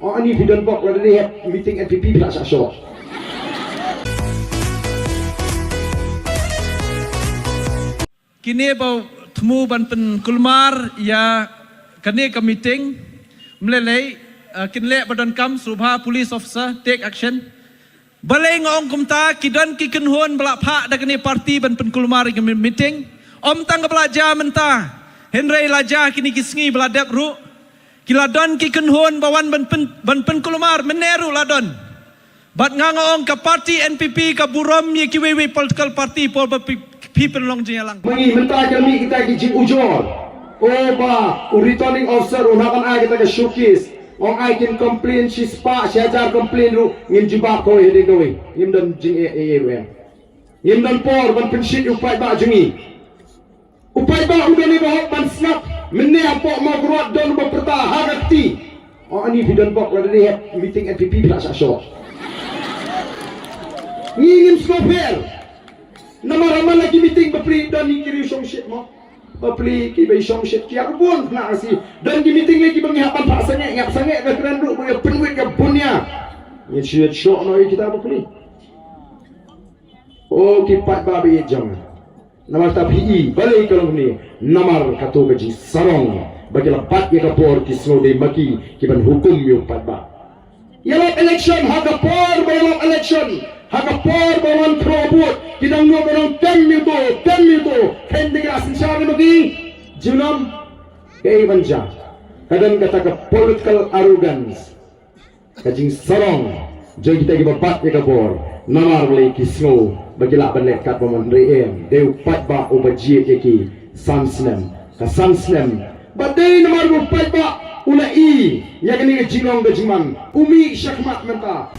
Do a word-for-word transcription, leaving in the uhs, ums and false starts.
O ani phi don bok lada dei hep meeting N P P phi lah shah shoh. Kine ba thmu ban pynkulmar ïa kane ka meeting, mlelei, uh, kin leh ba donkam, sngewbha police officer take action. Balei nga ong kumta? Ki don ki kynhun ba la phah da kane party ban pynkulmar ïa ka meeting. Ym tang ka ba la jia mynta, hynrei la jia kine ki sngi ba la dep ruh. Ki la don ki kynhun ba wan ban pyn, ban pynkulmar, mynne ruh la don. Bad nga nga ong ka party N P P ka burom ïa kiwei wei political party por ba phi, phi pynlong jingïalang. Mynta ka mih kita ki jingujor. O ba u returning officer u hap ban ai kita ka showcase. Ong ai kin complain shispah shihajar complain ruh ngim jubab kawei hadien kawei. Ngim don jing e e e ruh em. Ngim don por ban pynshit u paidbah jong ngi. U paidbah u don i ba hok ban sngap. Mynne hapoh Mawkyrwat don u ba pyrta ha ka kti. O ani phi don bok lada dei hep meeting N P P phi lah shah shoh. Ngi ngim sngewpher. Namar ha man la ki meeting bapli don i ki riew shongshit mo. Bapli ki bei shongshit ki ïa ka bun na si. Don ki meeting lei ki ba ngi hap ban phah sangeh, ngi hap sangeh ka kren ruh ba ïa pynwit ka bun ïa. Ngin shu ïa shoh noh ïa kita bapli. O ki paidbah ba ïeit jong. Namar ta phi i balei ka long ne? Namar kato ka jingsarong ba ki la bat ïa ka bor ki sngew dei ma ki ki ban hukum ïa u paidbah. Ïalap election ha ka por ba ïalap election, ha ka por ba wan throw vote, ki dang nud ba dang tem ïa to, tem ïa to. Khein te ki la synshar ne ma ki? Junom. Kaei ban jia? Ka don kata ka political arrogance. Ka jingsarong jong kita kiba bat ïa ka bor. Namar lei ki sngew ba ki lah ban leh katba mon, hynrei em, dei u paidbah uba jied ïa ki san snem ka san snem. Ba dei namar ba u paidbah u la i ïa kane ka jinglong ka jingman, u mih shakhmat mynta.